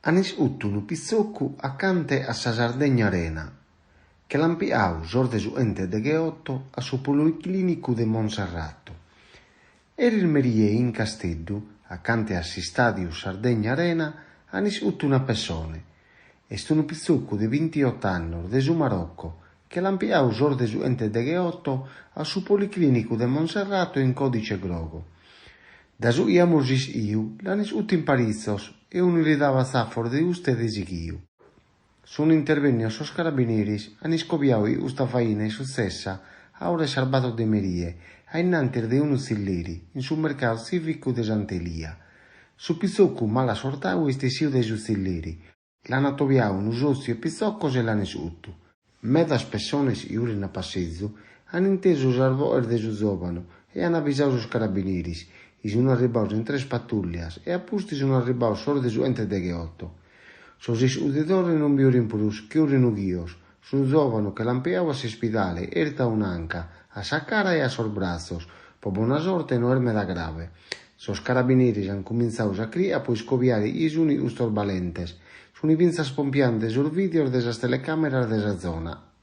An iscutu unu pitzocu acanta a sa Sardegna Arena. Nche l'ant pigadu sos de su 118 a su Policlìnicu de Monserrato. Eris merie in Casteddu, acanta a s'istàdiu Sardegna Arena, an iscutu una pessone. Est unu pitzocu de bintioto annos de su Maroco. Nche l'ant pigadu sos de su 118 a su Policlìnicu de Monserrato in còdice grogo. Dae su chi amus ischidu, l'ant iscutu in paritzos e unu li dabat tzafos de uste de sighidu. Sunt intervènnidos sos carabineris, ant iscobiadu chi custa faina est sutzessa a ora 'e sas bator de merie, a in antis de unu tzilleri, in su mercadu tzìvicu de Sant'Elia. Su pitzocu malassortadu est essidu dae su tzilleri, l'ant atobiadu unu sòtziu 'e pitzocos e l'ant iscutu. Medas pessones chi furint a passizu ant intesu sas boghes de su zòvanu e ant avisadu sos carabineris, chi sunt arribados in tres patùllias e a pustis sunt arribados sos de su 118. Sos iscudidores non bi furint prus, che furint ughidos. Su zòvanu che l'ant pigadu a s'ispidale, ertu a un'anca, a sa cara e a sos bratzos. Pro bona sorte no est meda grave. Sos carabineris ant cumintzadu sa crica pro iscobiare chie sunt custos balentes. Sunt fintzas pompiende sos vìdeos de sas telecàmeras de sa zona.